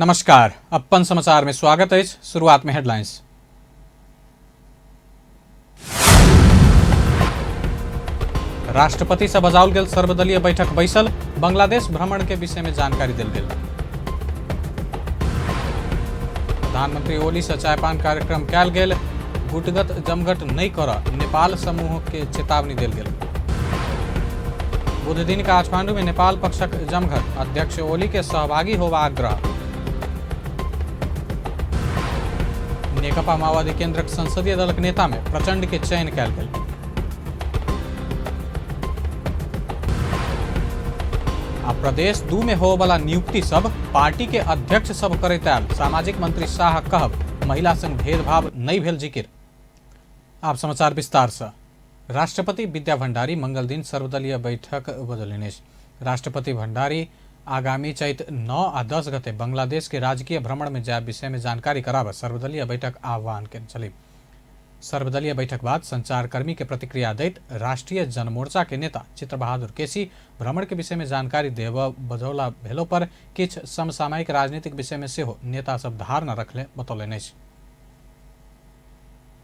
नमस्कार, अपन समाचार में स्वागत अछि। शुरुआत में हेडलाइंस। राष्ट्रपति से बजाओल गेल सर्वदलीय बैठक बैसल, बांग्लादेश भ्रमण के विषय में जानकारी देल गेल। प्रधानमंत्री ओली से चायपान कार्यक्रम कयल गेल, गुटगत जमघट नहि कर नेपाल समूह के चेतावनी देल गेल। बुध दिन काठमांडू में नेपाल पक्षक जमघट, अध्यक्ष ओली के सहभागी होवा आग्रह। नेकपा माओवादी केंद्रक संसदीय दलक नेता में प्रचंड के चयन कयल गेल। आ प्रदेश 2 में होवला नियुक्ति सब पार्टी के अध्यक्ष सब करैत आयल, सामाजिक मंत्री शाह कहब महिला संग भेदभाव नहीं भेल जिकिर। आप समाचार विस्तार से। राष्ट्रपति विद्या भण्डारी मंगल दिन सर्वदलीय बैठक बजौलनि अछि। राष्ट्रपति भण्डारी आगामी चैत 9 आ 10 गते बांग्लादेश के राजकीय भ्रमण में जाय विषय में जानकारी कराबऽ सर्वदलीय बैठक आह्वान केने छली। सर्वदलीय बैठक बाद संचारकर्मी के प्रतिक्रिया दैत राष्ट्रीय जनमोर्चा के नेता चित्र बहादुर केसी भ्रमण के विषय में जानकारी देबऽ बजौला भेलो पर किछु समसामयिक राजनीतिक विषय में सेहो नेता सब धारणा रखले बतौलनि अछि।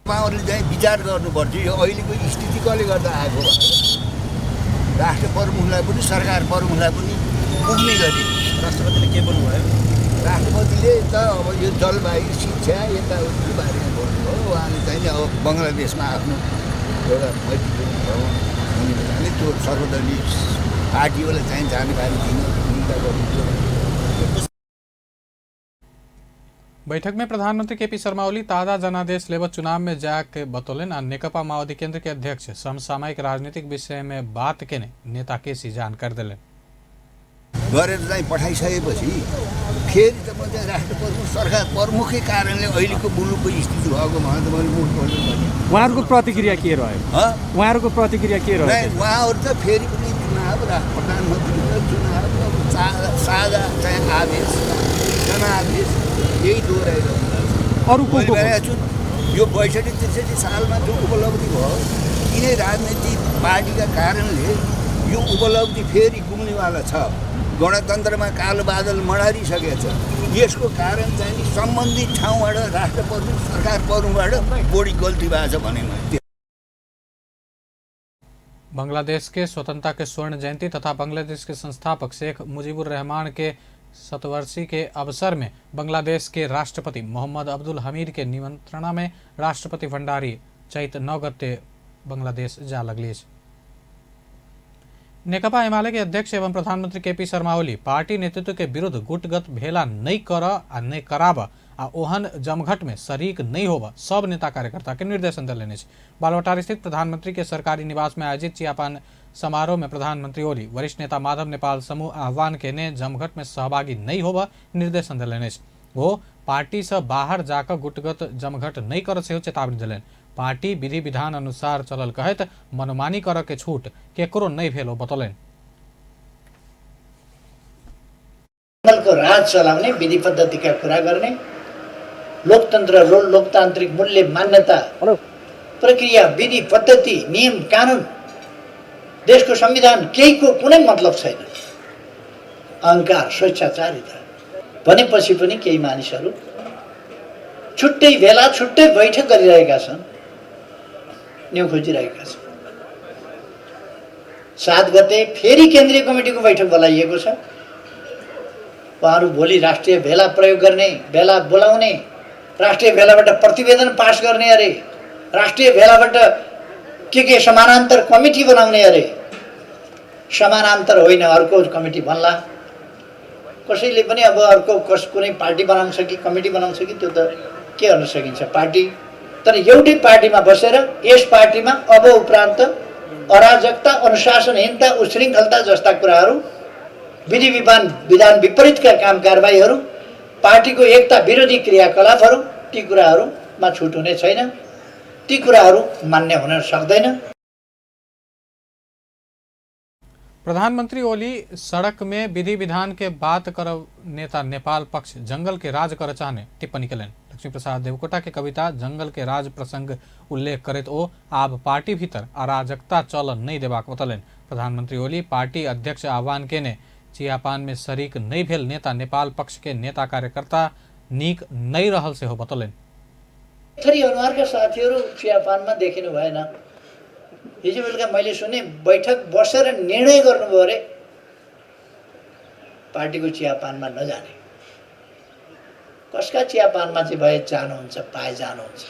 उहाँहरूले चाहिँ विचार गर्नुपर्छ यो अहिलेको स्थिति कसले गर्दा आएको भनेर। राष्ट्र प्रमुखलाई पनि सरकार प्रमुखलाई पनि पुग्ने गरी। राष्ट्रपतिले के बोल्नुभयो? राष्ट्रपतिले त अब यो जलवायु शिक्षा यताउतिको बारेमा बोल्नुभयो। उहाँले चाहिँ अब बङ्गलादेशमा आफ्नो एउटा मैत्रीपूर्ण भ्रमण हुने बेलाले त्यो सर्वदलीय पार्टीलाई चाहिँ जानकारी दिन निन्दा गर्नु। बैठक में प्रधानमंत्री केपी शर्मा ओली ताजा जनादेश लेबऽ चुनाव में जाके बतौलनि आ नेकपा माओवादी केंद्र के अध्यक्ष समसामयिक राजनीतिक विषय में बात केने नेता केसी जानकारी देलनि। गरेर चाहिँ पठाइसकेपछि फेरि त म चाहिँ राष्ट्र प्रमुख सरकार प्रमुखै कारणले अहिलेको मुलुकको स्थिति भएको भनेर मैले मुख खोल्नु भने उहाँहरूको प्रतिक्रिया के रह्यो? उहाँहरूको प्रतिक्रिया के रह्यो? उहाँहरू त फेरि पनि चुनाव प्रधानमन्त्री चुनाव अब साझा चाहिँ आदेश जनादेश यही दोहोऱ्याइरहनु भएको छ। अरू को मैले भनेको छु यो 62-63 सालमा जो उपलब्धि भयो यिनै राजनीतिक पार्टीका कारणले यो उपलब्धि फेरि गुम्नेवाला छ। गणतन्त्रमा कालो बादल मडारिसकेको छ। यसको कारण चाहिँ सम्बन्धित ठाउँबाट राष्ट्र प्रमुख सरकार प्रमुखबाट बढी गल्ती भएको छ भने मैले। बांग्लादेश के स्वतंत्रता के स्वर्ण जयंती तथा बांग्लादेश के संस्थापक शेख मुजीबुर रहमान के शतवर्षी के अवसर में बांग्लादेश के राष्ट्रपति मोहम्मद अब्दुल हमीद के निमंत्रणा में राष्ट्रपति भंडारी चैत 9 गते बांग्लादेश जा लगली अछि। नेकपा एमाले के अध्यक्ष एवं प्रधानमंत्री केपी शर्मा ओली पार्टी नेतृत्व के विरुद्ध गुटगत भेला नहीं कर आ नहीं कराब आ ओहन जमघट में शरीक नहीं होब सब नेता कार्यकर्ता के निर्देशन देलनि अछि। बालवाटार स्थित प्रधानमंत्री के सरकारी निवास में आयोजित चियापान समारोह में प्रधानमंत्री ओली वरिष्ठ नेता माधव नेपाल समूह आह्वान केने जमघट में सहभागी नहीं होब निर्देशन देलनि अछि। वो पार्टी से बाहर जाकर गुटगत जमघट नहीं कर सेहो चेतावनी देलनि। पार्टी विधि विधान अनुसार चलल कहैत मनमानी कर के छूट केकरो नहीं भेल बतौलनि। जङ्गलको राज चलाउने विधि पद्धतिका कुरा गर्ने लोकतन्त्र र लोकतान्त्रिक मूल्य मान्यता प्रक्रिया विधि पद्धति नियम कानुन देशको संविधान केहीको कुनै मतलब छैन। अहङ्कार स्वेच्छाचारिता भनेपछि पनि केही मानिसहरू छुट्टै भेला छुट्टै बैठक गरिरहेका छन्, न्यु खोजिरहेका छन्। 7 गते फेरि केन्द्रीय कमिटीको बैठक बोलाइएको छ। उहाँहरू भोलि राष्ट्रिय भेला प्रयोग गर्ने, भेला बोलाउने, राष्ट्रिय भेलाबाट प्रतिवेदन पास गर्ने, अरे राष्ट्रिय भेलाबाट के समानान्तर कमिटी बनाउने, अरे समानान्तर होइन अर्को कमिटी बन्ला। कसैले पनि अब अर्को कुनै पार्टी बनाउँछ कि कमिटी बनाउँछ कि त्यो त के गर्न सकिन्छ पार्टी। तर एउटै पार्टीमा बसेर यस पार्टीमा अब उपरान्त अराजकता, अनुशासनहीनता, उच्छृङ्खलता जस्ता कुराहरू, विधि विधान विपरीतका काम कारबाहीहरू, पार्टीको एकता विरोधी क्रियाकलापहरू, ती कुराहरूमा छुट हुने छैन। ती कुराहरू मान्य हुन सक्दैन। प्रधानमंत्री ओली सड़क में विधि विधान के बात करब नेता नेपाल पक्ष जंगल के राज कर चाहने टिप्पणी केलनि। लक्ष्मी प्रसाद देवकोटा के कविता जंगल के राज प्रसंग उल्लेख करैत ओ आब पार्टी भीतर अराजकता चल नहीं देबाक बतौलनि। प्रधानमंत्री ओली पार्टी अध्यक्ष आह्वान केने चियापान में शरीक नहि भेल नेता नेपाल पक्ष के नेता कार्यकर्ता नीक नहि रहल सेहो बतौलनि। थरी अनुहारका साथीहरू चियापानमा देखिनु भएन। हिजो बेलुका मैले सुने बैठक बसेर निर्णय गर्नुभयो अरे पार्टीको चियापानमा नजाने। कसका चियापानमा चाहिँ भए जानुहुन्छ, पाए जानुहुन्छ।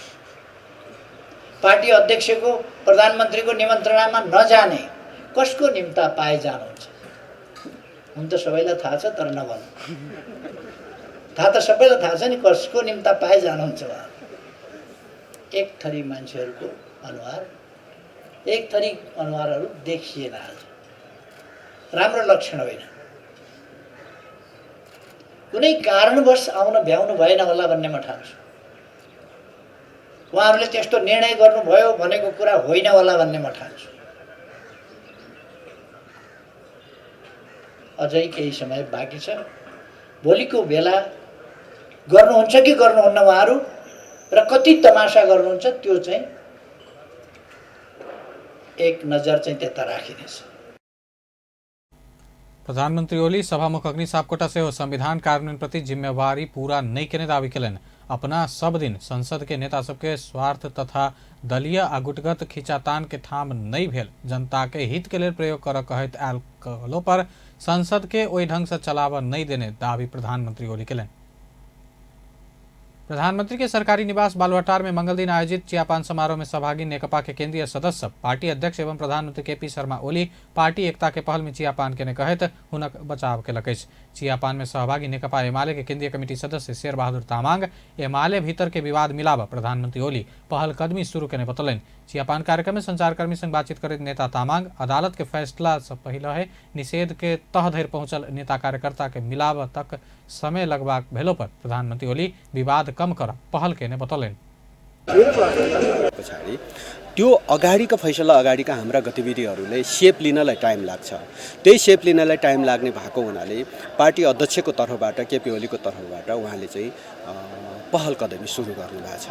पार्टी अध्यक्षको प्रधानमन्त्रीको निमन्त्रणामा नजाने कसको निम्ता पाए जानुहुन्छ? हुन त सबैलाई थाहा छ, तर नभन्नु। थाहा त सबैलाई थाहा छ नि कसको निम्ता पाए जानुहुन्छ। एक थरी मान्छेहरूको अनुहार, एक थरी अनुहारहरू देखिएन आज। राम्रो लक्षण होइन। कुनै कारणवश आउन भ्याउनु भएन होला भन्ने म ठान्छु। उहाँहरूले त्यस्तो निर्णय गर्नुभयो भनेको कुरा होइन होला भन्ने म ठान्छु। अझै केही समय बाँकी छ। भोलिको बेला गर्नुहुन्छ कि गर्नुहुन्न उहाँहरू र कति तमासा गर्नुहुन्छ त्यो चाहिँ एक नजर चाहिँ त्यता राखिनेछ। प्रधानमंत्री ओली सभामुख अग्नि सापकोटा सेहो संविधान कार्यान्वयन प्रति जिम्मेवारी पूरा नहीं केने दावी केलनि। अपना सब दिन संसद के नेता सबके स्वार्थ तथा दलीय आ गुटगत खिंचातान के ठाम नहीं भेल जनता के हित के लेल प्रयोग कर कहैत आयल कहलो पर संसद के ओहि ढंग से चलाव नहीं देने दावी प्रधानमंत्री ओली केलनि। प्रधानमंत्री के सरकारी निवास बालुवाटार में मंगल दिन आयोजित चियापान समारोह में सहभागी नेकपा के केंद्रीय सदस्य पार्टी अध्यक्ष एवं प्रधानमंत्री केपी शर्मा ओली पार्टी एकता के पहल में चियापान केने कहैत हुनक बचाव केलक अछि। चियापान में सहभागी नेकपा एमाले के केंद्रीय कमिटी सदस्य शेरबहादुर तामाङ एमाले भीतर के विवाद मिलाब प्रधानमंत्री ओली पहल कदमी शुरू केने बतौलनि। चियापान कार्यक्रम में संचारकर्मी संग बातचीत करैत नेता तामाङ अदालत के फैसला से पहिले निषेध के तह धरि पहुंचल नेता कार्यकर्ता के मिलाब तक समय लगबाक भेलो पर प्रधानमंत्री ओली विवाद कम कर पहल केने बतौलनि। पछाडि त्यो अगाडिका फैसला अगाडिका हाम्रा गतिविधिहरूले सेप लिनलाई टाइम लाग्छ। त्यही सेप लिनलाई टाइम लाग्ने भएको हुनाले पार्टी अध्यक्षको तर्फबाट केपी ओलीको तर्फबाट उहाँले चाहिँ पहल कदमी सुरु गर्नुभएको छ।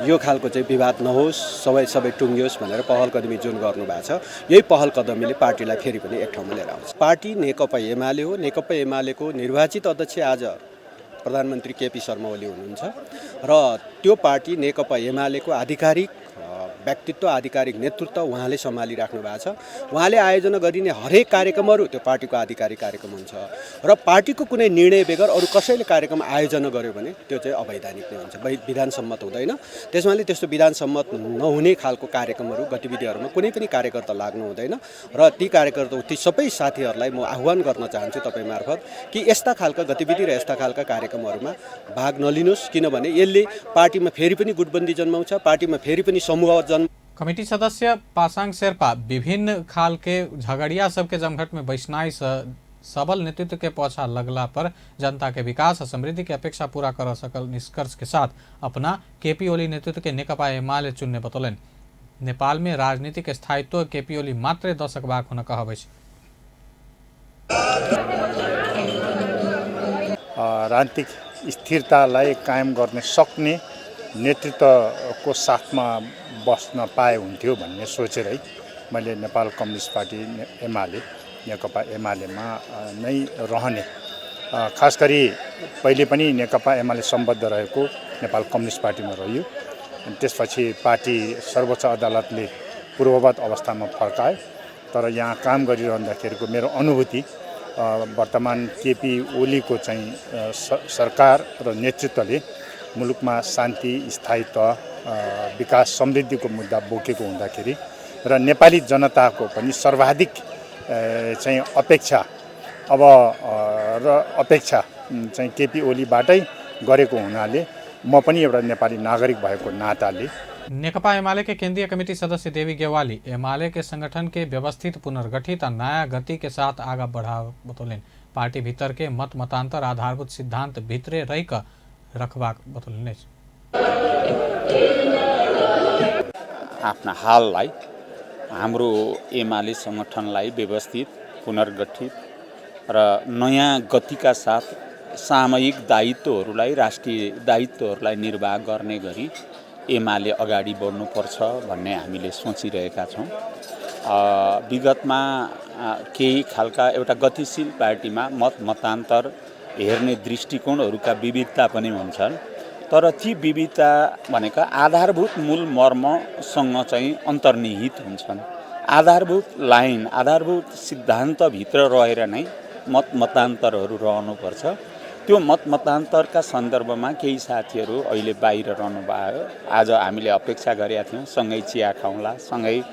यो खालको चाहिँ विवाद नहोस्, सबै सबै टुङ्गियोस् भनेर पहल कदमी जुन गर्नुभएको छ, यही पहल कदमीले पार्टीलाई फेरि पनि एक ठाउँमा लिएर आउँछ। पार्टी नेकपा एमाले हो। नेकपा एमालेको निर्वाचित अध्यक्ष आज प्रधानमन्त्री केपी शर्मा ओली हुनुहुन्छ र त्यो पार्टी नेकपा एमालेको आधिकारिक व्यक्तित्व, आधिकारिक नेतृत्व उहाँले सम्हालिराख्नु भएको छ। उहाँले आयोजना गरिने हरेक कार्यक्रमहरू त्यो पार्टीको आधिकारिक कार्यक्रम हुन्छ र पार्टीको कुनै निर्णय बेगर अरू कसैले कार्यक्रम आयोजना गर्यो भने त्यो चाहिँ अवैधानिक नै हुन्छ, विधानसम्मत हुँदैन। त्यसमाले त्यस्तो विधानसम्मत नहुने खालको कार्यक्रमहरू गतिविधिहरूमा कुनै पनि कार्यकर्ता लाग्नु हुँदैन र ती कार्यकर्ता ती सबै साथीहरूलाई म आह्वान गर्न चाहन्छु तपाईँ मार्फत कि यस्ता खालका गतिविधि र यस्ता खालका कार्यक्रमहरूमा भाग नलिनुहोस्, किनभने यसले पार्टीमा फेरि पनि गुटबन्दी जन्माउँछ, पार्टीमा फेरि पनि समूह जन्म। कमिटी सदस्य पासाङ शेर्पा विभिन्न खाल के झगड़िया सबके जमघट में बैसनाई सबल नेतृत्व के पौछा लगला पर जनता के विकास और समृद्धि के अपेक्षा पूरा कर सकल निष्कर्ष के साथ अपना केपी ओली नेतृत्व के नेकपा एमाले चुनने बतौलनि। नेपाल में राजनीतिक स्थायित्व केपी ओली मात्रै द सकबाक हुनक कहब अछि। राजनीतिक स्थिरतालाई कायम गर्न सक्ने नेतृत्वको साथमा बस्न पाए हुन्थ्यो भन्ने सोचेरै मैले नेपाल कम्युनिस्ट पार्टी एमाले नेकपा एमालेमा नै रहने, खास गरी पहिले पनि नेकपा एमाले सम्बद्ध रहेको नेपाल कम्युनिस्ट पार्टीमा रह्यो। अनि त्यसपछि पार्टी सर्वोच्च अदालतले पूर्ववत अवस्थामा फर्कायो। तर यहाँ काम गरिरहँदाखेरिको मेरो अनुभूति वर्तमान केपी ओलीको चाहिँ सरकार र नेतृत्वले मुलुकमा शान्ति, स्थायित्व, विकास, समृद्धिको मुद्दा बोकेको हुँदाखेरि र नेपाली जनताको पनि सर्वाधिक चाहिँ अपेक्षा अब र अपेक्षा चाहिँ केपी ओलीबाटै गरेको हुनाले म पनि एउटा नेपाली नागरिक भएको नाताले नेकपा एमाले के केंद्रीय कमिटी सदस्य देवी गेवाली एमाले के संगठन के व्यवस्थित पुनर्गठित और नया गति के साथ आगा बढ़ा बतौलनि। पार्टी भीतर के मत मतांतर आधारभूत सिद्धांत भीतरे रहिक रखबाक बतौलनि। आफ्ना हाललाई हाम्रो एमाले संगठनलाई व्यवस्थित पुनर्गठित र नयाँ गतिका साथ सामयिक दायित्वहरूलाई, राष्ट्रिय दायित्वहरूलाई निर्वाह गर्ने गरी एमाले अगाडि बढ्नुपर्छ भन्ने हामीले सोचिरहेका छौँ। विगतमा केही खालका एउटा गतिशील पार्टीमा मत मतान्तर हेर्ने दृष्टिकोणहरूका विविधता पनि हुन्छन्, तर ती विविधता भनेका आधारभूत मूल मर्मसँग चाहिँ अन्तर्निहित हुन्छन्। आधारभूत लाइन, आधारभूत सिद्धान्तभित्र रहेर नै मत मतान्तरहरू रहनुपर्छ। त्यो मत मतान्तरका सन्दर्भमा केही साथीहरू अहिले बाहिर रहनुभयो। आज हामीले अपेक्षा गरेका थियौँ सँगै चिया खाउँला, सँगै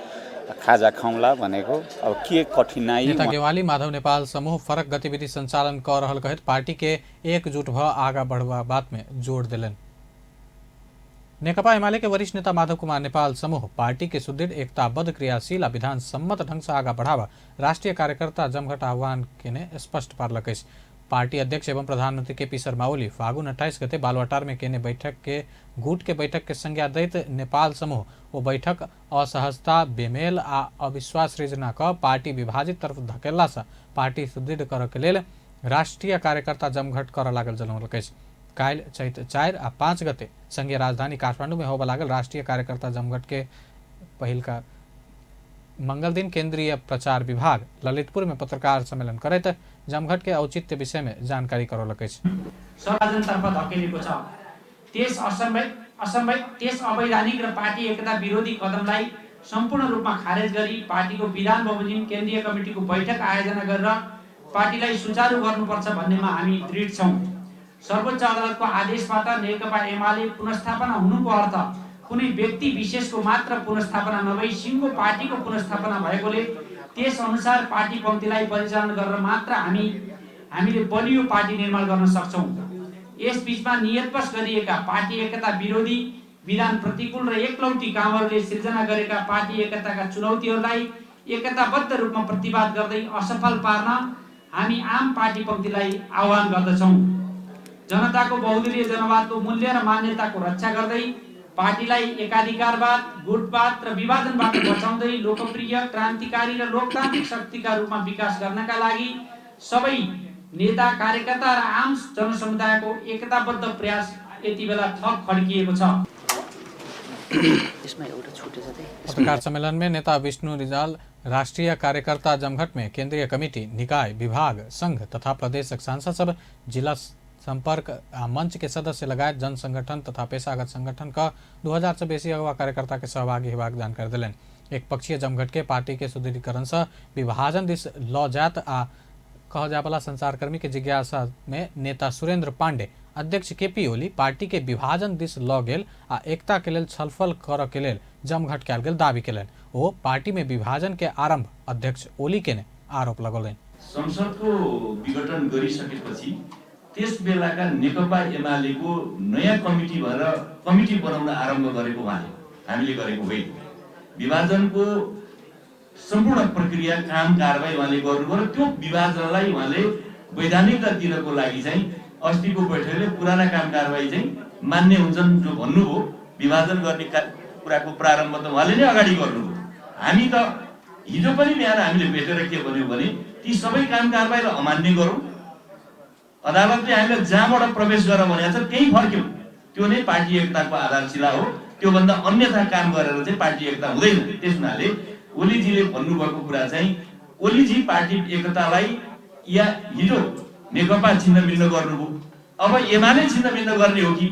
खाजा खाउँला भनेको, अब के कठिनाइ। नेता गेवाली माधव नेपाल समूह फरक गतिविधि संचालन कर रहल कहैत पार्टी के एकजुट भ आगा बढ़वा बात में जोड़ देलनि। नेकपा एमाले के वरिष्ठ नेता माधव कुमार नेपाल समूह पार्टी के सुदृढ़, एकताबद्ध, क्रियाशील आ विधान सम्मत ढंग से आगा बढ़ावा राष्ट्रीय कार्यकर्ता जमघट आह्वान केने स्पष्ट पारलक अछि। पार्टी अध्यक्ष एवं प्रधानमंत्री केपी शर्मा ओली फागुन 28 गते बालुवाटार में केने बैठक के गुट के बैठक के संज्ञा दैत नेपाल समूह ओ बैठक असहजता, बेमेल आ अविश्वास सृजना क पार्टी विभाजित तरफ धकेलला से पार्टी सुदृढ़ करऽ के लेल राष्ट्रीय कार्यकर्ता जमघट करऽ लागल जनौलक अछि। काल्हि चैत 4 आ 5 गते संघीय राजधानी काठमांडू में होबय लागल राष्ट्रीय कार्यकर्ता जमघट के पहिलका मंगल दिन केंद्रीय प्रचार विभाग ललितपुर में पत्रकार सम्मेलन करैत जमघट के औचित्य विषय में जानकारी करौलक अछि। विभाजनतर्फ धकेलेको छ। त्यस अवैधानिक र पार्टी एकता विरोधी कदमलाई सम्पूर्ण रूपमा खारेज गरी पार्टीको विधान बमोजिम केन्द्रीय कमिटिको बैठक आयोजना गरेर पार्टीलाई सुचारू गर्नुपर्छ भन्नेमा हामी दृढ छौँ। सर्वोच्च अदालतको आदेशबाट नेकपा एमाले पुनर्स्थापना हुनुको अर्थ कुनै व्यक्ति विशेषको मात्र पुनर्स्थापना नभई सिङ्गो पार्टीको पुनर्स्थापना भएकोले त्यस अनुसार पार्टी पङ्क्तिलाई परिचालन गरेर मात्र हामीले बलियो पार्टी निर्माण गर्न सक्छौँ। यस बीचमा नियतवश गरिएका पार्टी एकता विरोधी, विधान प्रतिकूल र एकलौटी कामहरूले सिर्जना गरेका पार्टी एकताका चुनौतीहरूलाई एकताबद्ध रूपमा प्रतिवाद गर्दै असफल पार्न हामी आम पार्टी पङ्क्तिलाई आह्वान गर्दछौँ। जनताको बहुदलीय जनवादको मूल्य र मान्यताको रक्षा गर्दै पार्टीलाई एकाधिकारवाद, गुटवाद र विभाजनबाट बचाउँदै लोकप्रिय, क्रान्तिकारी र लोकतान्त्रिक शक्तिका रूपमा विकास गर्नका लागि सबै नेता, कार्यकर्ता र आम जनसमुदायको एकताबद्ध प्रयास यति बेला थप खड्किएको छ। पत्रकार सम्मेलन में नेता विष्णु रिजाल राष्ट्रीय कार्यकर्ता जमघट में केंद्रीय कमिटी, निकाय, विभाग, संघ तथा प्रदेश सांसद सब, जिला संपर्क आ मंच के सदस्य लगायत जन संगठन तथा पेशागत संगठन का 2000 से बेसी अगुवा कार्यकर्ता के सहभागी हेबाक जानकारी देलनि। एक पक्षीय जमघट के पार्टी के सुदृढ़ीकरण से विभाजन दिस ल जात आ कह जाए वाला संचारकर्मी के जिज्ञासा में नेता सुरेंद्र पांडे अध्यक्ष केपी ओली पार्टी के विभाजन दिस ल गेल आ एकता के लेल छलफल करऽ के लेल जमघट कयल गेल दावी केलनि। ओ पार्टी में विभाजन के आरंभ अध्यक्ष ओली केने आरोप लगौलनि। संसदको विघटन गरिसकेपछि त्यस बेलाका नेकपा एमालेको नयाँ कमिटी भएर कमिटी बनाउन आरम्भ गरेको उहाँले, हामीले गरेको होइन। विभाजनको सम्पूर्ण प्रक्रिया, काम कारबाही उहाँले गर्नुभयो र त्यो विभाजनलाई उहाँले वैधानिकता दिनको लागि चाहिँ अस्तिको बैठकले पुराना काम कारबाही चाहिँ मान्य हुन्छन् जो भन्नुभयो, विभाजन गर्ने कुराको प्रारम्भ त उहाँले नै अगाडि गर्नुभयो। हामी त हिजो पनि बिहान हामीले भेटेर के भन्यौँ भने ती सबै काम कारबाहीलाई अमान्य गरौँ, अदालतले हामीलाई जहाँबाट प्रवेश गर भनेको छ त्यहीँ फर्क्यौँ, त्यो नै पार्टी एकताको आधारशिला हो। त्योभन्दा अन्यथा काम गरेर चाहिँ पार्टी एकता हुँदैन। त्यस हुनाले ओलीजीले भन्नुभएको कुरा चाहिँ ओलीजी पार्टी एकतालाई या हिजो नेकपा छिन्नभिन्न गर्नुभयो, अब एमाले छिन्नभिन्न गर्ने हो कि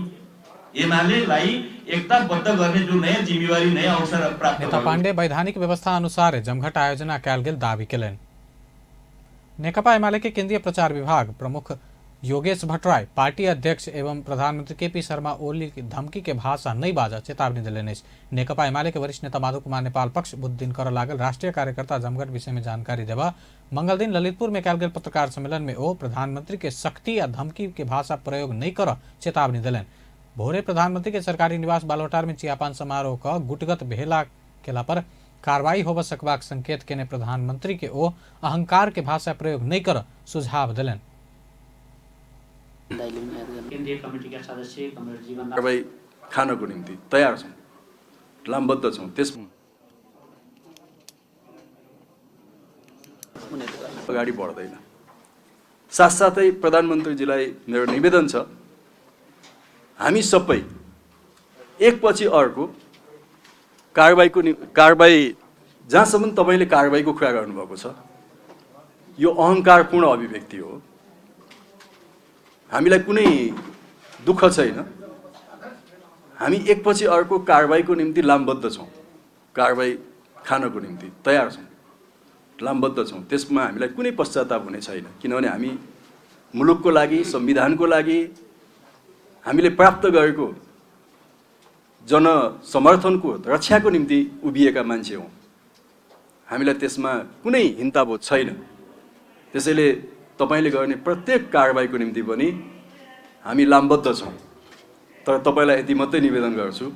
एमालेलाई एकताबद्ध गर्ने जो नयाँ जिम्मेवारी, नयाँ अवसर प्राप्त। नेता पाण्डे वैधानिक व्यवस्था अनुसार जमघट आयोजना कयल गेल दावी केलनि। नेकपा एमाले के केंद्रीय प्रचार विभाग प्रमुख योगेश भट्टराई पार्टी अध्यक्ष एवं प्रधानमंत्री केपी शर्मा ओली की धमकी के भाषा नहीं बाजा चेतावनी देलनि अछि। नेकपा एमाले के वरिष्ठ नेता माधव कुमार नेपाल पक्ष बुध दिन करऽ लागल राष्ट्रीय कार्यकर्ता जमघट विषय में जानकारी देबा मंगल दिन ललितपुर में कयल गेल पत्रकार सम्मेलन में ओ प्रधानमंत्री के शक्ति या धमकी के भाषा प्रयोग नहीं कर चेतावनी देलनि। भोरे प्रधानमंत्री के सरकारी निवास बालोटार में चियापान समारोह का गुटगत भेला केला पर कार्रवाई होबऽ सकबाक संकेत केने प्रधानमंत्री के ओ अहंकार के भाषा प्रयोग नहीं कर सुझाव देलनि। केन्द्रीय कमिटीका सदस्य कमरेड जीवन कारबाही खानको निम्ति तयार छौँ, लामबद्ध छौँ, त्यस अगाडि बढ्दैन। साथसाथै प्रधानमन्त्रीजीलाई मेरो निवेदन छ, हामी सबै एकपछि अर्को कारबाहीको कारबाही जहाँसम्म तपाईँले कारबाहीको कुरा गर्नुभएको छ, यो अहङ्कारपूर्ण अभिव्यक्ति हो। हामीलाई कुनै दुःख छैन। हामी एकपछि अर्को कारबाहीको निम्ति लामबद्ध छौँ, कारबाही खानको निम्ति तयार छौँ, लामबद्ध छौँ। त्यसमा हामीलाई कुनै पश्चाताप हुने छैन, किनभने हामी मुलुकको लागि, संविधानको लागि हामीले प्राप्त गरेको जनसमर्थनको रक्षाको निम्ति उभिएका मान्छे हौँ। हामीलाई त्यसमा कुनै हिन्ताबोध छैन। त्यसैले तपाईँले गर्ने प्रत्येक कारबाहीको निम्ति पनि हामी लामबद्ध छौँ। तर तपाईँलाई यति मात्रै निवेदन गर्छु,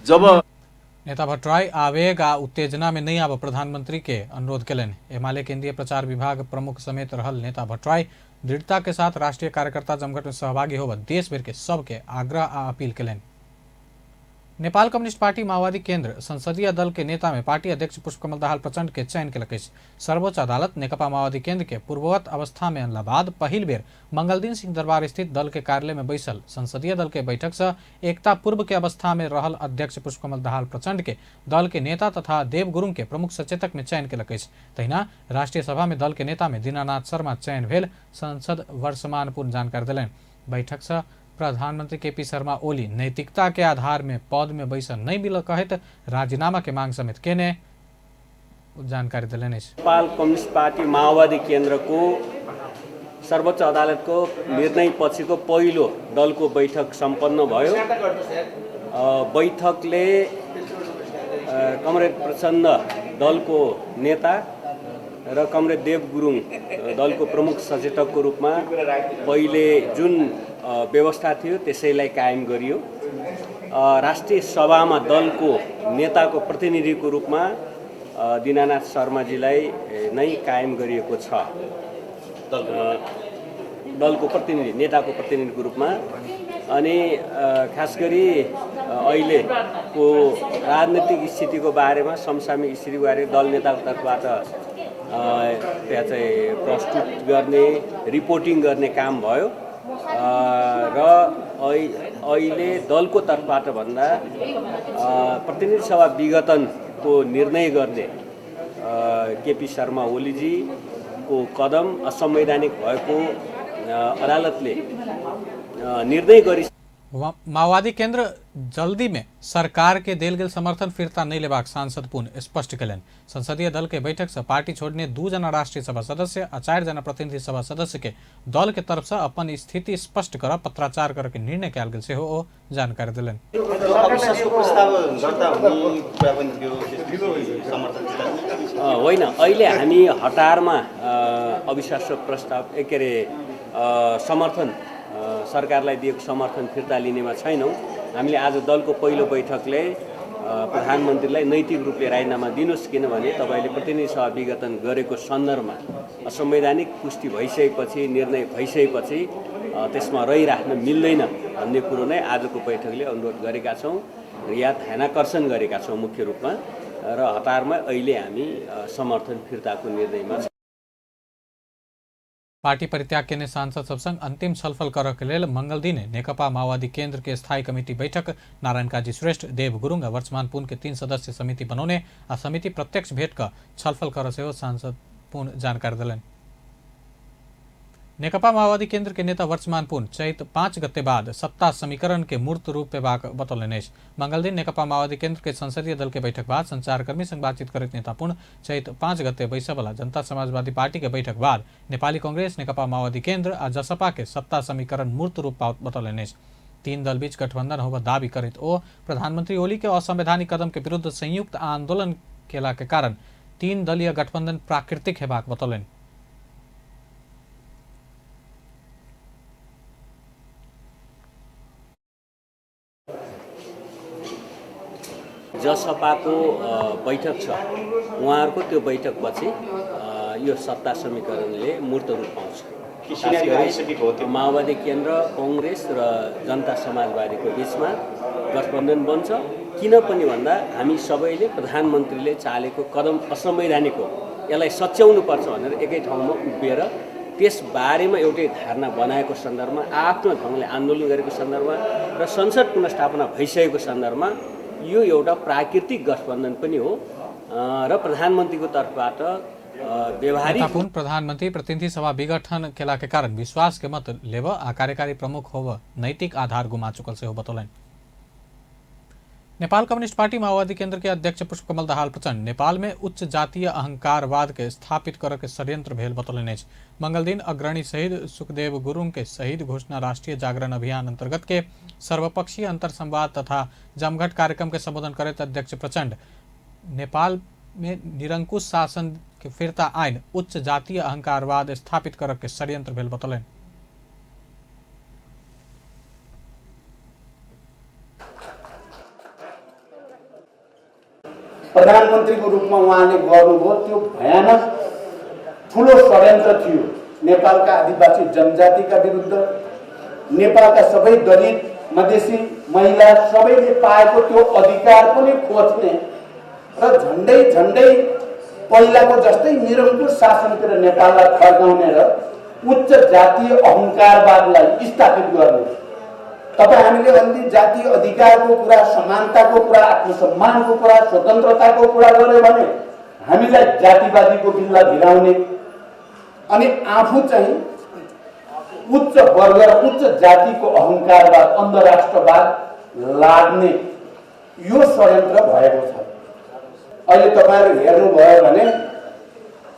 जब नेता भट्टराई आवेग आ उत्तेजना में नहीं आब प्रधानमंत्री के अनुरोध केलनि। एमाले केंद्रीय प्रचार विभाग प्रमुख समेत रहल नेता भट्टराई दृढ़ता के साथ राष्ट्रीय कार्यकर्ता जमघट में सहभागी होब देश भर के सबके आग्रह आ अपील केलनि। नेपाल कम्युनिस्ट पार्टी माओवादी केंद्र संसदीय दल के नेता में पार्टी अध्यक्ष पुष्पकमल दाहाल प्रचंड के चयन केलक अछि। सर्वोच्च अदालत नेकपा माओवादी केंद्र के पूर्ववत अवस्था में अनला बाद पहिल बेर मंगलदिन सिंह दरबार स्थित दल के कार्यालय में बैसल संसदीय दल के बैठक से एकता पूर्व के अवस्था में रहल अध्यक्ष पुष्पकमल दाहाल प्रचंड के दल के नेता तथा देव गुरुङ के प्रमुख सचेतक में चयन केलक अछि। तहिना राष्ट्रीय सभा में दल के नेता में दीनानाथ शर्मा चयन भेल सांसद वर्षमान पूर्ण जानकारी देलनि। बैठक से प्रधानमंत्री केपी शर्मा ओली नैतिकता के आधार में पद में बैसल नहीं मिल कहत राजीनामा के मांग समेत केने जानकारी देलनि अछि। नेपाल कम्युनिस्ट पार्टी माओवादी केन्द्रको सर्वोच्च अदालतको निर्णय पछिको पहिलो दलको बैठक सम्पन्न भयो। बैठकले कमरेड प्रचण्ड दलको नेता र कमरेड देव गुरुङ दलको प्रमुख सचेतकको रूपमा पहिले जुन व्यवस्था थियो त्यसैलाई कायम गरियो। राष्ट्रिय सभामा दलको नेताको प्रतिनिधिको रूपमा दीनानाथ शर्माजीलाई नै कायम गरिएको छ, दलको प्रतिनिधि नेताको प्रतिनिधिको रूपमा। अनि खास गरी अहिलेको राजनीतिक स्थितिको बारेमा, समसामयिक स्थितिको बारेमा दल नेताको तर्फबाट त्यहाँ चाहिँ प्रस्तुत गर्ने, रिपोर्टिङ गर्ने काम भयो। र अहिले दलको तर्फबाट भन्दा प्रतिनिधि सभा विघटनको निर्णय गर्ने केपी शर्मा ओलीजीको कदम असंवैधानिक भएको अदालतले निर्णय गरी माओवादी केंद्र जल्दी में सरकार के देल गेल समर्थन फिर्ता नहीं लेबाक सांसद पुन स्पष्ट केलनि। संसदीय दल के बैठक से पार्टी छोड़ने 2 जना राष्ट्रीय सभा सदस्य आ 4 जना प्रतिनिधि सभा सदस्य के दल के तरफ से अपन स्थिति स्पष्ट कर पत्राचार कर के निर्णय कयल गेल सेहो ओ जानकारी देलनि। होइन, अहिले हामी हतारमा अविश्वास प्रस्ताव के अरे समर्थन सरकारलाई दिएको समर्थन फिर्ता लिनेमा छैनौँ। हामीले आज दलको पहिलो बैठकले प्रधानमन्त्रीलाई नैतिक रूपले राजीनामा दिनुहोस्, किनभने तपाईँले प्रतिनिधि सभा विघटन गरेको सन्दर्भमा असंवैधानिक पुष्टि भइसकेपछि, निर्णय भइसकेपछि त्यसमा रहिराख्न मिल्दैन भन्ने कुरो नै आजको बैठकले अनुरोध गरेका छौँ या ध्यानाकर्षण गरेका छौँ मुख्य रूपमा। र हतारमा अहिले हामी समर्थन फिर्ताको निर्णयमा छौँ। पार्टी परित्याग केने सांसद सब संग अंतिम छलफल करऽ के लेल मंगल दिन नेकपा माओवादी केंद्र के स्थायी कमिटी बैठक नारायण काजी श्रेष्ठ, देव गुरुङ आ वर्तमान पुन के 3 सदस्य समिति बनौने आ समिति प्रत्यक्ष भेट क छलफल कर सेहो सांसद पुन जानकारी देलनि। नेकपा माओवादी केंद्र के नेता वर्तमान पुन चैत 5 गते बाद सत्ता समीकरण के मूर्त रूप पेबाक बतौलनि अछि। मंगलदिन नेकपा माओवादी केंद्र के संसदीय दल के बैठक बाद संचारकर्मी संग बातचीत करैत नेता पुन चैत 5 गते बैसबला जनता समाजवादी पार्टी के बैठक बाद नेपाली कांग्रेस, नेकपा माओवादी केंद्र आ जसपा के सत्ता समीकरण मूर्त रूप बतौलनि अछि। 3 दल बीच गठबंधन होबऽ दावी करैत ओ प्रधानमंत्री ओली के असंवैधानिक कदम के विरुद्ध संयुक्त आंदोलन केला के कारण 3 दलीय गठबंधन प्राकृतिक हेबाक बतौलनि। जसपाको बैठक छ, उहाँहरूको त्यो बैठकपछि यो सत्ता समीकरणले मूर्त रूप पाउँछ। माओवादी केन्द्र, कङ्ग्रेस र जनता समाजवादीको बिचमा गठबन्धन बन्छ। किन पनि भन्दा हामी सबैले प्रधानमन्त्रीले चालेको कदम असंवैधानिक हो, यसलाई सच्याउनुपर्छ भनेर एकै ठाउँमा उभिएर त्यसबारेमा एउटै धारणा बनाएको सन्दर्भमा, आफ्नो ढङ्गले आन्दोलन गरेको सन्दर्भमा र संसद पुनर्स्थापना भइसकेको सन्दर्भमा यो एउटा प्राकृतिक गठबन्धन पनि हो। र प्रधानमन्त्रीको तर्फबाट व्यवहारिक नेतापूर्ण प्रधानमंत्री प्रतिनिधि सभा विघटन केला के कारण विश्वास के मत लेब आ कार्यकारी प्रमुख होब नैतिक आधार गुमा चुकल सेहो बतौलनि। नेपाल कम्युनिस्ट पार्टी माओवादी केंद्र के अध्यक्ष पुष्पकमल दाहाल प्रचण्ड नेपाल में उच्च जातीय अहंकारवाद के स्थापित करऽ के षड्यंत्र भेल बतौलनि अछि। मंगलदिन अग्रणी शहीद सुखदेव गुरुंग के शहीद घोषणा राष्ट्रीय जागरण अभियान अंतर्गत के सर्वपक्षीय अंतर संवाद तथा जमघट कार्यक्रम के संबोधन करैत अध्यक्ष प्रचण्ड नेपाल में निरंकुश शासन के फिरता आइन उच्च जातीय अहंकारवाद स्थापित करऽ के षड्यंत्र भेल बतौलनि। प्रधानमन्त्रीको रूपमा उहाँले गर्नुभयो त्यो भयानक ठुलो षड्यन्त्र थियो नेपालका आदिवासी जनजातिका विरुद्ध, नेपालका सबै दलित मधेसी महिला सबैले पाएको त्यो अधिकार पनि खोज्ने र झन्डै झन्डै पहिलाको जस्तै निरङ्कुश शासनतिर नेपाललाई फर्काउने र उच्च जातीय अहङ्कारवादलाई स्थापित गर्ने। तपाईँ हामीले अलि जातीय अधिकारको कुरा, समानताको कुरा, आत्मसम्मानको कुरा, स्वतन्त्रताको कुरा गर्यो भने हामीलाई जातिवादीको बिल्ला भिराउने अनि आफू चाहिँ उच्च वर्ग र उच्च जातिको अहङ्कारवाद, अन्धराष्ट्रवाद लाग्ने यो षड्यन्त्र भएको छ। अहिले तपाईँहरू हेर्नुभयो भने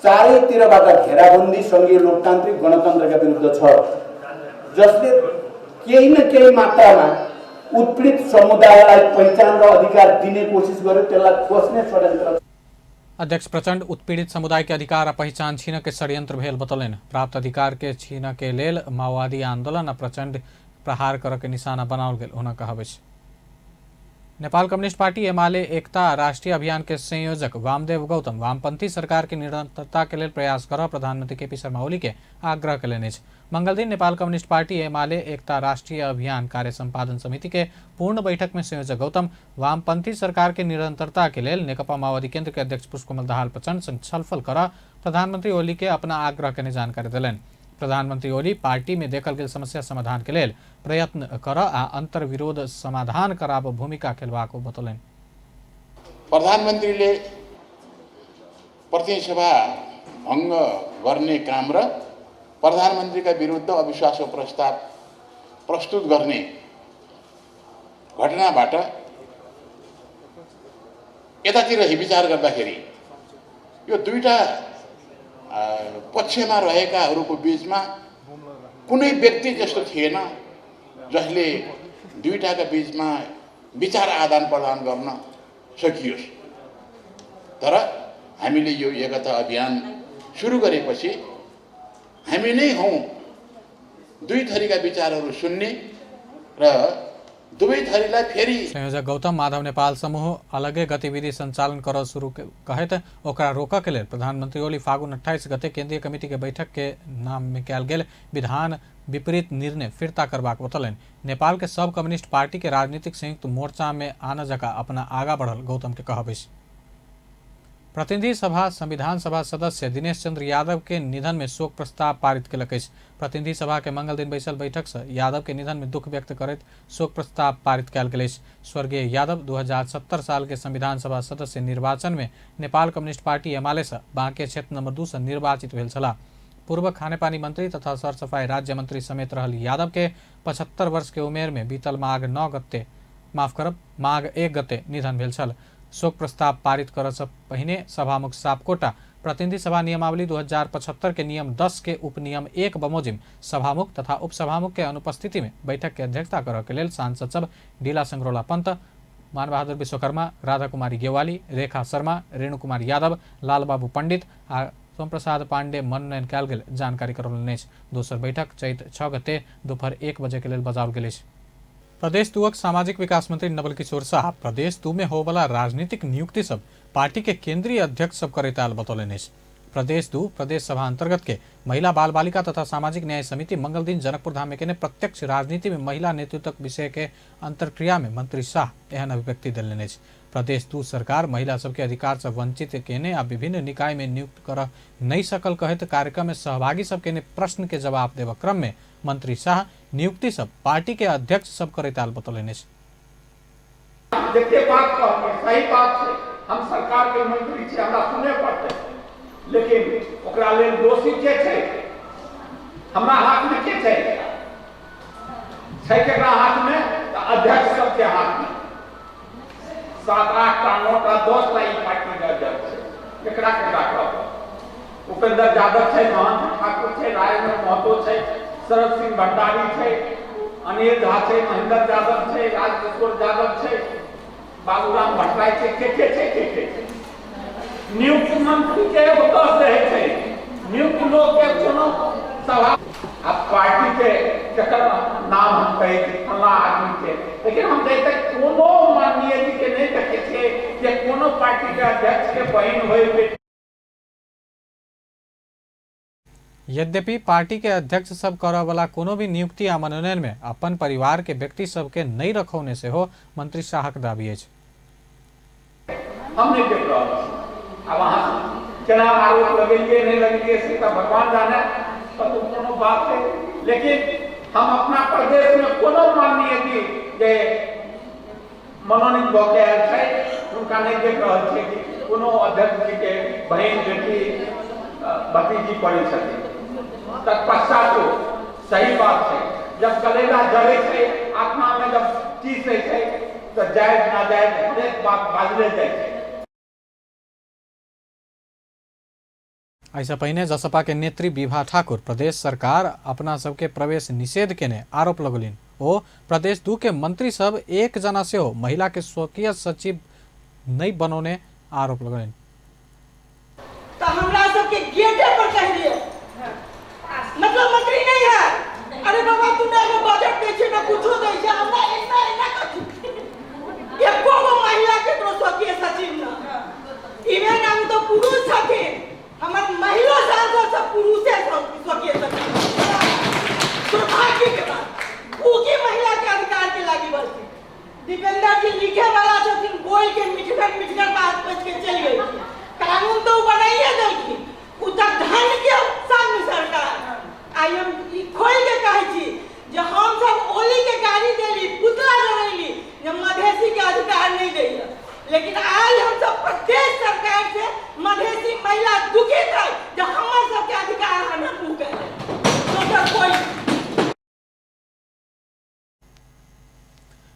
चारैतिरबाट घेराबन्दी सङ्घीय लोकतान्त्रिक गणतन्त्रका विरुद्ध छ, जसले केही न केही मात्रामा उत्पीडित समुदायलाई पहिचान र अधिकार दिने कोसिस गर्यो, त्यसलाई खोज्ने षड्यन्त्र। अध्यक्ष प्रचण्ड उत्पीड़ित समुदाय के अधिकार आ पहिचान छीन के षड्यंत्र भेल बतौलनि। प्राप्त अधिकार के छीन के लेल माओवादी आंदोलन आ प्रचण्ड प्रहार करऽ के निशाना बनाओल गेल हुनक कहब अछि। नेपाल कम्युनिस्ट पार्टी एमाले एकता राष्ट्रीय अभियान के संयोजक वामदेव गौतम वामपंथी सरकार के निरंतरता के लेल प्रयास कर प्रधानमंत्री केपी शर्मा ओली के आग्रह कयलनि अछि। मंगलदिन नेपाल कम्युनिस्ट पार्टी एमाले एकता राष्ट्रीय अभियान कार्य संपादन समिति के पूर्ण बैठक में संयोजक गौतम वामपंथी सरकार के निरंतरता के लेल नेकपा माओवादी केंद्र के अध्यक्ष पुष्पकमल दाहाल प्रचण्ड संग छलफल कर प्रधानमंत्री ओली के अपना आग्रह के जानकारी देलनि। प्रधानमंत्री ओली पार्टी में देखल गेल समस्या समाधान के लेल प्रयत्न कर आ अंतर्विरोध समाधान कराब भूमिका खेलबाक बतौलनि। प्रधानमन्त्रीले प्रतिनिधि सभा भङ्ग गर्ने काम र प्रधानमन्त्रीका विरुद्ध अविश्वासको प्रस्ताव प्रस्तुत गर्ने घटनाबाट यतातिर विचार गर्दाखेरि यो दुईटा पक्षमा रहेकाहरूको बीचमा कुनै व्यक्ति जस्तो थिएन जसले दुईटाका बीचमा विचार आदान प्रदान गर्न सकियोस्। तर हामीले यो एकता अभियान सुरु गरेपछि हामी नै हौँ दुई थरीका विचारहरू सुन्ने र दुवै थरीलाई फेरि। संयोजक गौतम माधव नेपाल समूह अलगे गतिविधि संचालन कर शुरू कहैत ओकरा रोकऽ के लेल प्रधानमंत्री ओली फागुन 28 गते केंद्रीय कमिटी के बैठक के नाम में कयल गेल विधान विपरीत निर्णय फिर्ता करबाक बतौलनि। नेपाल के सब कम्युनिस्ट पार्टी के राजनीतिक संयुक्त मोर्चा में आना जका अपना आगा बढ़ल गौतम के कहब अछि। प्रतिनिधि सभा संविधान सभा सदस्य दिनेश चंद्र यादव के निधन में शोक प्रस्ताव पारित केलक अछि। प्रतिनिधि सभा के मंगल दिन बैसल बैठक से यादव के निधन में दुख व्यक्त करैत शोक प्रस्ताव पारित कयल गेल अछि। स्वर्गीय यादव 2070 साल के संविधान सभा सदस्य निर्वाचन में नेपाल कम्युनिस्ट पार्टी एमाले से बांके क्षेत्र नंबर 2 से निर्वाचित भेल छलाह। पूर्व खानेपानी मंत्री तथा सरसफाई राज्य मंत्री समेत रहल यादव के 75 वर्ष के उमेर में बीतल माघ 1 गते निधन भेल छल। शोक प्रस्ताव पारित करऽ से पहिने सभामुख सापकोटा प्रतिनिधि सभा नियमावली 2075 के नियम 10 के उपनियम 1 बमोजिम सभामुख तथा उपसभामुख के अनुपस्थिति में बैठक के अध्यक्षता करऽ के लेल सांसद सब डीला संग्रोला पंत, मानबहादुर विश्वकर्मा, राधा कुमारी गेवाली, रेखा शर्मा, रेणु कुमार यादव, लालबाबू पंडित आ सोमप्रसाद पांडे मनोनयन कयल गेल जानकारी करौलनि अछि। दोसर बैठक चैत 6 गते दोपहर 1 बजे के लेल बजाओल गेल अछि। प्रदेश 2 सामाजिक विकास मंत्री नवल किशोर शाह प्रदेश 2 में होवला राजनीतिक नियुक्ति सब पार्टी के केंद्रीय अध्यक्ष सब करैत आयल बतौलनि अछि। प्रदेश 2 प्रदेश सभा अंतर्गत के महिला बाल बालिका तथा सामाजिक न्याय समिति मंगल दिन जनकपुर धाम में केने प्रत्यक्ष राजनीति में महिला नेतृत्व विषय के अंतर्क्रिया में मंत्री शाह एहन अभिव्यक्ति देलनि अछि। प्रदेश 2 सरकार महिला सबके अधिकार से वंचित केने आ विभिन्न निकाय में नियुक्त कर नहीं सकल कहैत कार्यक्रम में सहभागी सब केने प्रश्न के जवाब देव क्रम में मंत्री शाह नियुक्ति सब पार्टी के अध्यक्ष सब करैत आयल बतौलनि अछि। जते बात कहबै सही बात छै, हम सरकार के मंत्री छी, हमरा सुनै पड़तै। लेकिन ओकरा लेल दोषी के छै? हमरा हाथमे के छै? छै केकरा हाथमे? तऽ अध्यक्ष सबके हाथमे। 7, 8 टा 9 टा 10 टा ई पार्टीके अध्यक्ष छै। केकरा केकरा कहब? उपेंद्र यादव छै, महंत ठाकुर छै, राजेंद्र महतो छै, शरद सिंह भंडारी छै, अनिल झा छै, महेंद्र यादव छै, राजकिशोर यादव छै, बाबूराम भट्टराई छै, के के छै, के के छै? नियुक्त मंत्री के एगो 10 रहै छै, नियुक्त लोग के कोनो सभा। अब पार्टी के जकर नाम हम कहै छी फलां आदमी के, लेकिन हम तक कोनो माननीय जी के नहीं देखै छियै जे कोनो पार्टी के अध्यक्ष के बहिन होय। यद्यपि पार्टी के अध्यक्ष सब करऽ वाला कोनो भी नियुक्ति आ मनोनयन में अपन परिवार के व्यक्ति सबके नहीं रखौने सेहो मंत्री शाहक दावी अछि। हम नहीं देख रहल छी। अब अहाँ केना आरोप लगेलियै नहीं लगेलियै से तऽ भगवान जाने, कतौ कोनो बात है। लेकिन हम अपना प्रदेश में कोनो माननीय जी जे मनोनीत भऽ के आयल छै हुनका नहीं देख रहल छियै कि कोनो अध्यक्ष जी के बहिन बेटी भतीजी पड़ै छथिन। तत्पश्चात सही बात है, जब कलेजा जरै छै, आत्मा में जब चीज छै तऽ जायज नाजायज हरेक बात बाजले जाइ छै। एहिसँ पहिने जसपा के नेत्री विभा ठाकुर प्रदेश सरकार अपना सबके प्रवेश निषेध केने आरोप लगौलनि। ओ प्रदेश 2 के मंत्री सब एक जना सेहो महिला के स्वकीय सचिव नहीं बनौने आरोप लगौलनि। तो हमरा सबके गेटे पर कहि दियौ, मतलब मंत्री नहीं है। अरे बाबा तू ना एगो बजट दै छै ना कुछो दै छै, हमरा एना एना कथी? एको गो महिला के केकरो स्वकीय सचिव ना, इवन हम तो पुरुष छथिन, हमर महिला सांसद सब पुरुषे स्वकीय सचिव। दुर्भाग्य के बात, ऊ की महिला के अधिकार के लागी बलथिन। दीपेंद्र जी लिखे वाला छथिन, बोल के मिठगर मिठगर बात बच के चलि गेलखिन। कानून तो बनाइए देलखिन, उ तऽ धन के संग सरकार। आइ हम ई खोलि के कहै छी जे हम सब ओली के गाड़ी देली, पुतला जरैली जे मधेसी के अधिकार नहीं दैया, लेकिन आज हम सब प्रदेश सरकार से मधेसी महिला दुखित है जे हमर सबके अधिकार हनन उ केले। दोसर कोई।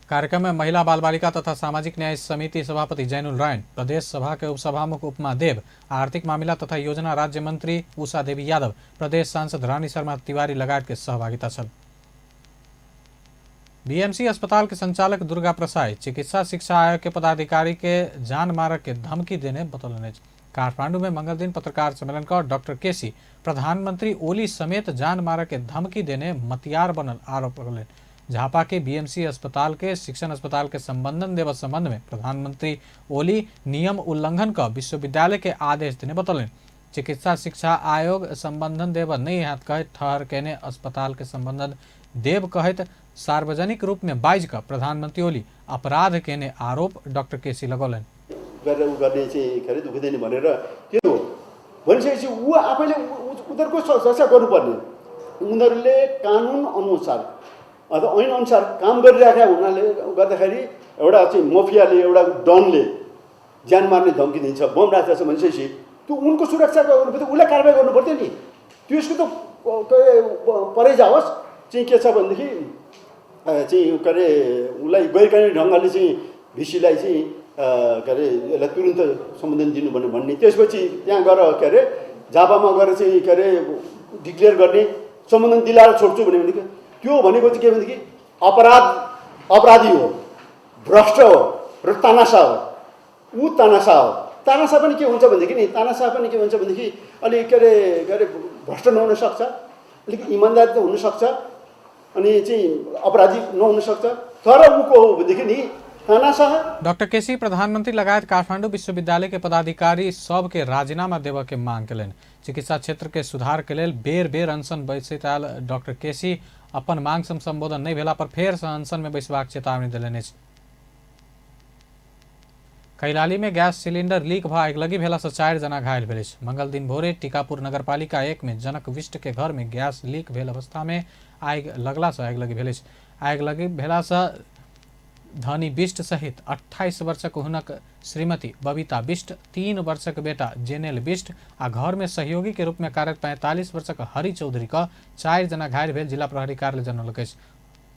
कार्यक्रम में महिला बाल बालिका तथा सामाजिक न्याय समिति सभापति जैनुल रायन, प्रदेश सभा के उपसभामुख उपमा देव, आर्थिक मामला तथा योजना राज्य मंत्री उषा देवी यादव, प्रदेश सांसद रानी शर्मा तिवारी लगायत के सहभागिता छल। बीएमसी अस्पताल के संचालक दुर्गा प्रसाद चिकित्सा शिक्षा आयोग के पदाधिकारी के जान मारक के धमकी देने बतौलनि अछि। काठमांडू में मंगल दिन पत्रकार सम्मेलन कर डॉक्टर केसी प्रधानमंत्री ओली समेत जान मारक के धमकी देने मतियार बनल आरोप लगौलनि। झापा के बीएमसी अस्पताल के शिक्षण अस्पताल के संबंधन देव संबंध में प्रधानमंत्री ओली नियम उल्लंघन कर विश्वविद्यालय के आदेश देने बतौलनि। चिकित्सा शिक्षा आयोग संबंधन देव नहीं हाथ कहैत ठहर केने अस्पताल के संबंधन देव कहैत सार्वजनिक रूप में बाजि कऽ प्रधानमंत्री ओली अपराध केने आरोप डॉक्टर केसी लगौलनि। गरेर उ गर्ने चाहिँ के अरे दुख्दैन भनेर त्यो हो भनिसकेपछि ऊ आफैले उनीहरूको चर्चा गर्नुपर्ने। उनीहरूले कानुन अनुसार अथवा ऐन अनुसार काम गरिराखेका हुनाले गर्दाखेरि एउटा चाहिँ माफियाले, एउटा डनले ज्यान मार्ने धम्की दिन्छ, बम राख्दछ भनिसकेपछि त्यो उनको सुरक्षा गर्नु पर्थ्यो, उसलाई कारवाही गर्नु पर्थ्यो नि। त्यसको त परै जाओस् चाहिँ के छ भनेदेखि चाहिँ के अरे उसलाई गैरकानुनी ढङ्गले चाहिँ भिसीलाई चाहिँ के अरे यसलाई तुरुन्त सम्बोधन दिनुपर्ने भन्ने। त्यसपछि त्यहाँ गएर के अरे झापामा गएर चाहिँ के अरे डिक्लेयर गर्ने, सम्बोधन दिलाएर छोड्छु भन्यो भनेदेखि त्यो भनेको चाहिँ के भनेदेखि अपराधी हो, भ्रष्ट हो र तानासा हो। ऊ तानासा हो। तानासा पनि के हुन्छ भनेदेखि नि, तानासा पनि के हुन्छ भनेदेखि अलिक के अरे भ्रष्ट नहुन सक्छ, अलिक इमान्दार त हुनसक्छ, अनि चाहिँ अपराधी नहुन सक्छ, तर ऊ को हो भनेदेखि नि तानासा। डॉक्टर केसी प्रधानमंत्री लगायत काठमांडू विश्वविद्यालय के पदाधिकारी सबके राजीनामा देबऽ के मांग केलनि। चिकित्सा क्षेत्र के सुधार के लेल बेर बेर अनशन बैसैत आयल डॉक्टर केसी अपन मांग संबोधन नहि भेला पर फेर से अनशन में बैसबाक चेतावनी देलनि अछि। कैलाली में गैस सिलिंडर लीक भऽ आगिलगी भेला से 4 जना घायल भेल अछि। मंगल दिन भोरे टीकापुर नगरपालिका 1 में जनक विष्ट के घर में गैस लीक भेल अवस्था में आगि लगला से आगिलगी भेल अछि। आगिलगी भेला से धनी बिष्ट सहित 28 वर्षक हुनक श्रीमती बबीता बिष्ट, 3 वर्षक बेटा जेनेल बिष्ट आ घर में सहयोगी के रूप में कार्यरत 45 वर्षक हरि चौधरी क 4 जना घायल भेल जिला प्रहरी कार्यालय जनौलक अछि।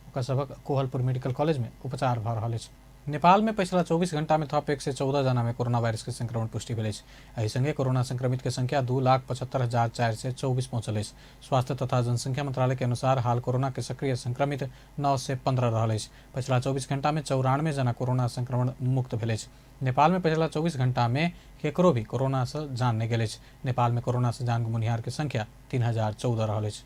ओकर सभक कोहलपुर मेडिकल कॉलेज में उपचार भऽ रहल अछि। नेपाल में पिछला 24 घंटा में थप 114 जना में कोरोना वायरस के संक्रमण पुष्टि भेल अछि। एहि संगे कोरोना संक्रमित के संख्या 2,75,424 पहुंचल अछि। स्वास्थ्य तथा जनसंख्या मंत्रालय के अनुसार हाल कोरोना के सक्रिय संक्रमित 915 रहल अछि। पिछला 24 घंटा में 94 जना कोरोना संक्रमण मुक्त भेल अछि। नेपाल में पिछला 24 घंटा में केकरो भी कोरोना से जान नहि गेल अछि। नेपाल में कोरोना से जान गुमनिहार के संख्या 3,014 रहल अछि।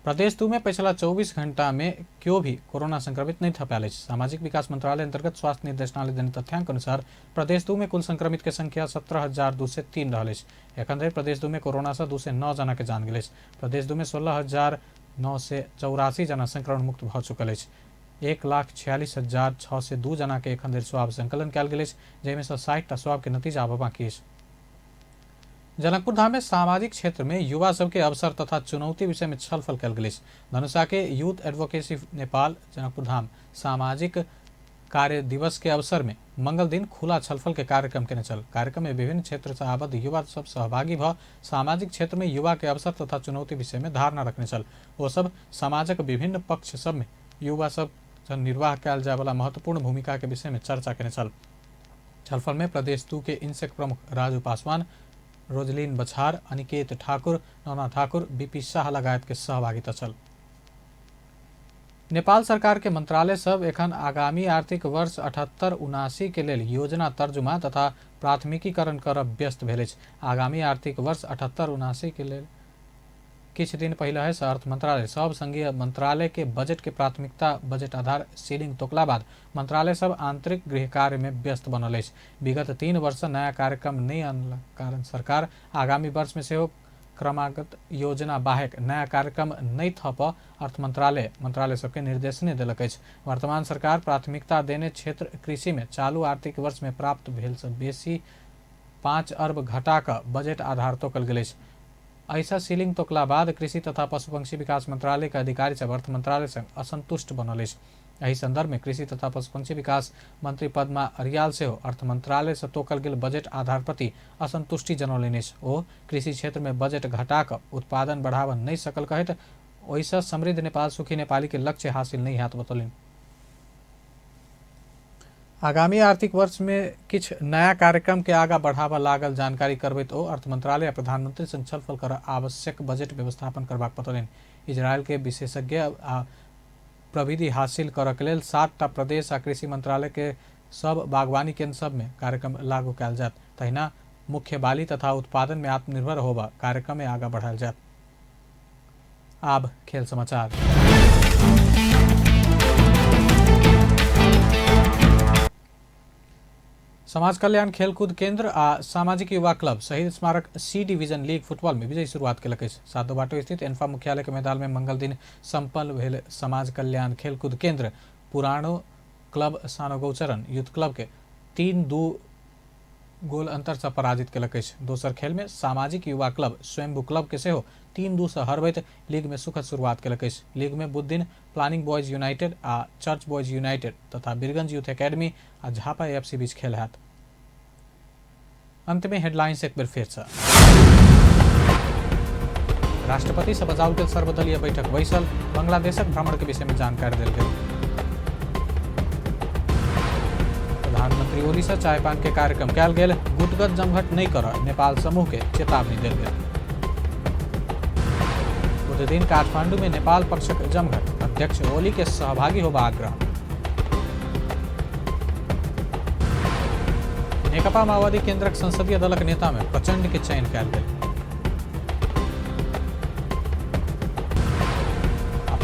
प्रदेश 2 में पिछला 24 घंटा में क्यों भी कोरोना संक्रमित नहीं थपायल अछि। सामाजिक विकास मंत्रालय अंतर्गत स्वास्थ्य निर्देशनालय देने तथ्यांक अनुसार प्रदेश 2 में कुल संक्रमित के संख्या 17,203 रहल अछि। एखन धरि प्रदेश 2 में कोरोना से 209 जना के जान गेल अछि। प्रदेश 2 में 16,984 जना संक्रमण मुक्त भऽ चुकल अछि। 1,46,602 जना के एखन धरि स्वाब संकलन कयल गेल अछि, जाहिमे सँ 60 टा स्वाब के नतीजा आबऽ बाकी अछि। जनकपुर धाम में सामाजिक क्षेत्र में युवा सबके अवसर तथा चुनौती विषय में छलफल कयल गेल अछि। धनुषा के यूथ एडवोकेसी नेपाल जनकपुर धाम सामाजिक कार्य दिवस के अवसर में मंगल दिन खुला छलफल के कार्यक्रम केने छल। कार्यक्रम में विभिन्न क्षेत्र से आबद्ध युवा सब सहभागी भ सामाजिक क्षेत्र में युवा के अवसर तथा चुनौती विषय में धारणा रखने छल। ओ सब समाजक विभिन्न पक्ष सब में युवा सब निर्वाह कयल जाय वाला महत्वपूर्ण भूमिका के विषय में चर्चा केने छल। छलफल में प्रदेश 2 के इंसेक प्रमुख राजू पासवान, रोजलिन बछार, अनिकेत ठाकुर, नौना ठाकुर, बीपी शाह लगायत के सहभागिता छल। नेपाल सरकार के मंत्रालय सब एखन आगामी आर्थिक वर्ष 78-79 के लेल योजना तर्जुमा तथा प्राथमिकीकरण करब व्यस्त भेल अछि। आगामी आर्थिक वर्ष 78-79 के लेल किछु दिन पहिले से अर्थ मंत्रालय सब संघीय मंत्रालय के बजट के प्राथमिकता बजट आधार सीलिंग तोकला बाद मंत्रालय सब आंतरिक गृह कार्य में व्यस्त बनल अछि। विगत 3 वर्ष नया कार्यक्रम नहि अनला कारण सरकार आगामी वर्ष में सेहो क्रमागत योजना बाहेक नया कार्यक्रम नहि थप अर्थ मंत्रालय सबके निर्देशन देलक अछि। वर्तमान सरकार प्राथमिकता देने क्षेत्र कृषि में चालू आर्थिक वर्ष में प्राप्त भेल से बेसी 5 अर्ब घटा कऽ बजट आधार तोकल गेल अछि। ऐसा सीलिंग तोकला बाद कृषि तथा पशु पंक्षी विकास मंत्रालय के अधिकारी सब अर्थ मंत्रालय संग असंतुष्ट बनल अछि। एहि संदर्भ में कृषि तथा पशु पंक्षी विकास मंत्री पद्मा अरियाल सेहो अर्थ मंत्रालय से तोकल गेल बजट आधार प्रति असंतुष्टि जनौलनि अछि। ओ कृषि क्षेत्र में बजट घटा कऽ उत्पादन बढ़ावा नहि सकल कहैत ओहिसँ समृद्ध नेपाल सुखी नेपाली के लक्ष्य हासिल नहि हैत बतौलनि। आगामी आर्थिक वर्ष में किछु नया कार्यक्रम के आगा बढ़ावा लागल जानकारी करबैत ओ अर्थ मंत्रालय आ प्रधानमंत्री संग छलफल कर आवश्यक बजट व्यवस्थापन करबाक बतौलनि। इजरायल के विशेषज्ञ आ प्रविधि हासिल करऽ के लेल 7टा प्रदेश आ कृषि मंत्रालय के सब बागवानी केंद्र सब में कार्यक्रम लागू कयल जायत। तहिना मुख्य बाली तथा उत्पादन में आत्मनिर्भर होबा कार्यक्रम में आगा बढ़ायल जायत। आब खेल समाचार। समाज कल्याण खेलकूद केंद्र आ सामाजिक युवा क्लब शहीद स्मारक सी डिवीजन लीग फुटबॉल में विजयी शुरुआत केलक अछि। सातो बाटो स्थित एन्फा मुख्यालय के मैदान में मंगल दिन संपन्न भेल समाज कल्याण खेलकूद केंद्र पुरानो क्लब सानो गौचरण यूथ क्लब के 3-2 गोल अंतर से पराजित केलक अछि। दोसर खेल में सामाजिक युवा क्लब स्वयंभू क्लब के सेहो 3-2 से हरबैत लीग में सुखद शुरुआत केलक अछि। लीग में बुध दिन प्लानिंग बॉयज यूनाइटेड आ चर्च बॉयज यूनाइटेड तथा बीरगंज यूथ एकेडमी आ झापा एफसी बीच खेल हैत। अंत में हेडलाइंस एक बेर फेर से। राष्ट्रपति से बजाओल गेल सर्वदलीय बैठक बैसल, बांग्लादेशक भ्रमण के विषय में जानकारी देल गेल। प्रधानमंत्री ओली से चाय पान के कार्यक्रम कयल गेल, गुटगत जमघट नहीं कर नेपाल समूह के चेतावनी देल गेल। बुध दिन काठमांडू में नेपाल पक्षक जमघट, अध्यक्ष ओली के सहभागी होबा आग्रह। नेकपा माओवादी केंद्रक संसदीय दलक नेता में प्रचंड के चयन कयल गेल।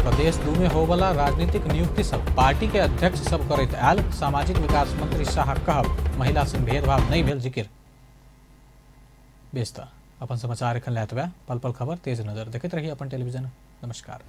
प्रदेश 2 में होवला राजनीतिक नियुक्ति सब पार्टी के अध्यक्ष सब करैत आयल, सामाजिक विकास मंत्री शाह कहब महिला संग भेदभाव नहीं भेल जिक्र। बेस त अपन समाचार एखन लए पल पल खबर तेज नजर देखैत रही अपन टेलीविजन। नमस्कार।